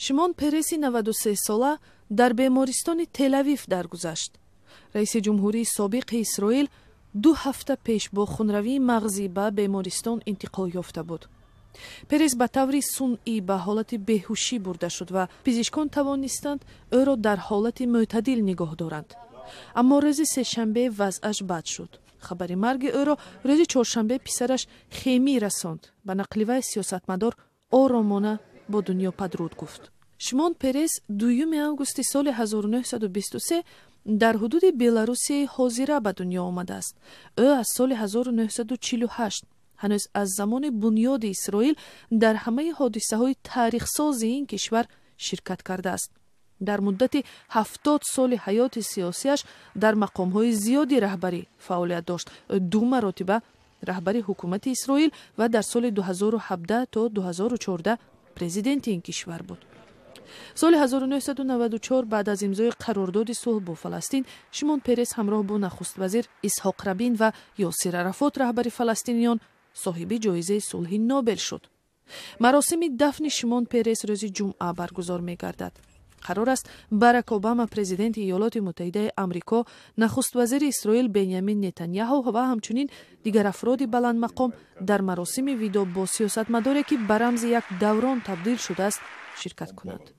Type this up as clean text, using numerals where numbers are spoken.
Шимон Переси 93-сола дар бемористони Телавив даргузашт. Раиси ҷумҳурии собиқи Исроил 2 ҳафта пеш бо хунравии мағзӣ ба бемористон интиқол ёфта буд. Перес ба таври сунъӣ ба ҳолати беҳушӣ бурда шуд ва пизишкон тавонистанд ӯро дар ҳолати мӯътадил нигоҳ доранд, аммо рӯзи сешанбе вазъаш бад шуд. Хабари марги ӯро рӯзи чоршанбе писараш Хеми расонд. Ба нақли вай, сиёсатмадор оромона бо дунё падруд гуфт. Шимон Перес 2 августи соли 1923 дар ҳудуди Беларусияи ҳозира ба дунё омадааст. Ӯ аз соли 1948, ҳанӯз аз замони бунёди Исроил, дар ҳамаи ҳодисаҳои таърихсози ин кишвар ширкат кардааст. Дар муддати 70 соли ҳаёти сиёсиаш дар мақомҳои зиёди раҳбарӣ фаъолият дошт: ду маротиба раҳбари ҳукумати Исроил ва дар соли 2017 то 2014 президенти ин кишвар буд. Соли 1994, баъд аз имзои қарордоди сулҳ бо Фаластин, Шимон Перес ҳамроҳ бо нахуствазир Исҳоқ Рабин ва Ёсир Арафот, раҳбари фаластиниён, соҳиби ҷоизаи сулҳи Нобел шуд. Маросими дафни Шимон Перес рӯзи ҷумъа баргузор мегардад. Қарор аст Барак Обама, президенти Иёлоти Муттаҳидаи Амрико, нахуствазири Исроил Бенямин Нетаняҳу ва ҳамчунин дигар афроди баландмақом дар маросими видоъ бо сиёсатмадоре, ки ба рамзи як даврон табдил шудааст, ширкат кунанд.